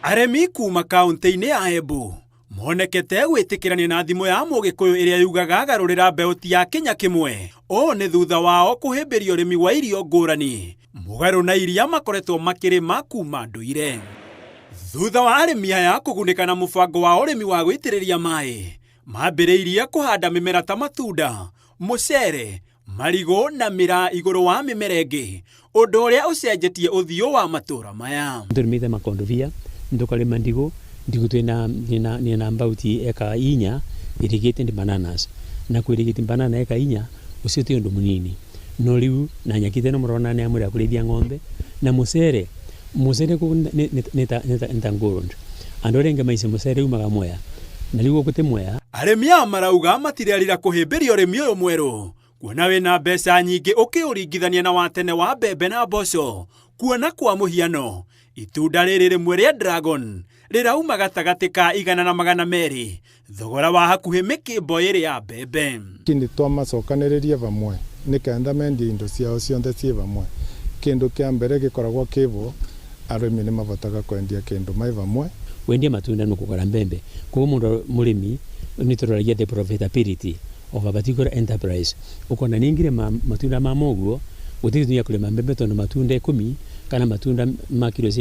Arĩmi kuma kaũntĩ-inĩ ya Embu monekete gwĩtĩkĩrania na thimo ya Mũgĩkũyũ ĩrĩa yugaga garũrĩra mbeũ ti ya kĩnya kĩmwe. Ũũ nĩ thutha wao kũhĩmbĩria ũrĩmi wa irio ngũrani mũgarũ na iria makoretwo makĩrĩma kuma ndũire. Thutha wa arĩmi aya kũgunĩka na mũbango wa ũrĩmi wa gũitĩrĩria maĩ, mambĩrĩirie kũhanda mĩmera ta matunda, mũcere, marigũ na mĩraa igũrũ wa mĩmera ĩngĩ, ũndũ ũrĩa ũcenjetie ũthiũ wa matũra maya. Tũrĩmĩte makondobia, tũkarĩma ndigũ, ndigũ twĩna nina about eka 4 irrigated bananas, na kũ irrigate banana eka 4 ũcio ti ũndũ mũnini. No rĩu na nyeki ta ĩno mũrona nĩ amwe ya kũrĩithia ng'ombe na mũcere, mũcere nĩ ta gold. Andũ arĩa aingĩ maici mũcere umaga Mwea na rĩu gũkũ ti Mwea. Arĩmi aya marauga matirerira kũhĩmbĩria ũrĩmi ũyũ mwerũ kuona wĩna mbeca nyingĩ ũkĩũringithania na wa tene wa mbembe na mboco. Kuona kwa mũhiano itunda rĩrĩ rĩmwe rĩa dragon rĩrauma gatagatĩ ka 100 na 200, thogora wa hakuhĩ mĩkĩmbo 2 ya mbembe. Kindi twamacokanĩrĩrie vamwe nĩ kenda mendie indo ciao cionthe ciĩ vamwe. Kĩndũ kĩa mbere gĩkoragwo kĩvo, arĩmi nĩ mavotaga kwendia kĩndũ mai vamwe. Wendia matunda nĩ kũgũra mbembe, koguo mũndũ mũrĩmi nĩ tũroragia the profitability of a particular enterprise. Ũkona niĩ ngĩrĩma matunda ma mũguo gũtirĩ gĩtũmi gĩa kũrĩma mbembe, tondũ matunda 10 kana matunda ma kiro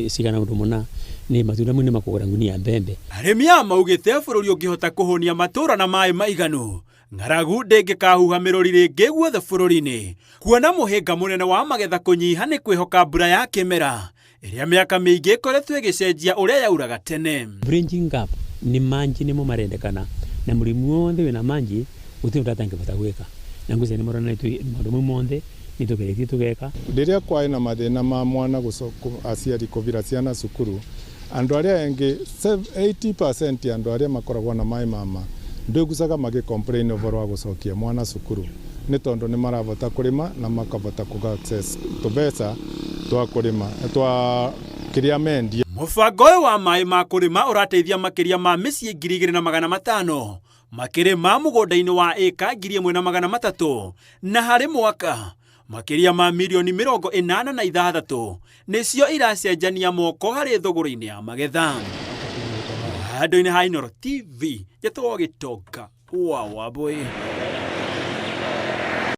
cigana ũndũ mũna, nĩ matunda mau nĩ makũgũra ngunia ya mbembe. Arĩmi aya maugĩte bũrũri ũngĩhota kũhũnia matũra na maĩ maiganu, ng'aragu ndĩngĩkahuha mĩrũri rĩngĩ guothe bũrũri-inĩ, kuona mũhĩnga mũnene wa magetha kũnyiha nĩ kwĩhoka mbura ya kĩmera ĩrĩa mĩaka mĩingĩ ĩkoretwo ĩgĩcenjia ũrĩa yauraga tene. Bridging gap nĩ manji nĩmo marendekana, na mũrĩmi wothe wĩna manji gũtirĩ ũndũ atangĩbota gwĩka, na ngwĩciria nĩ mũrona maũndũ mau monthe nĩ tũgeretie tũgeka. Rĩrĩa kwaĩ na mathĩna ma mwana aciari kũbira ciana cukuru, andũ arĩa engĩ 80% ya andũ arĩa makoragwo na maĩ mama ndwĩgucaga magĩ complain ũhoro wa gũcokia mwana cukuru, nĩ tondũ nĩ marabota kũrĩma na makabota kũ access tũbeca twa kũrĩma twa kĩrĩa mendia. Mũbango ũyũ wa maĩ ma kũrĩma ũrateithia makĩria ma mĩciĩ 2500 makĩrĩma mũgũnda-inĩ wa ĩka 1300, na harĩ mwaka makĩria ma mirioni 86 nĩcio iracenjania moko harĩ thũgũrĩ-inĩ ya magetha. Handũ-inĩ ha Inooro TV, njĩtagwo Gĩtonga wa Wambũi.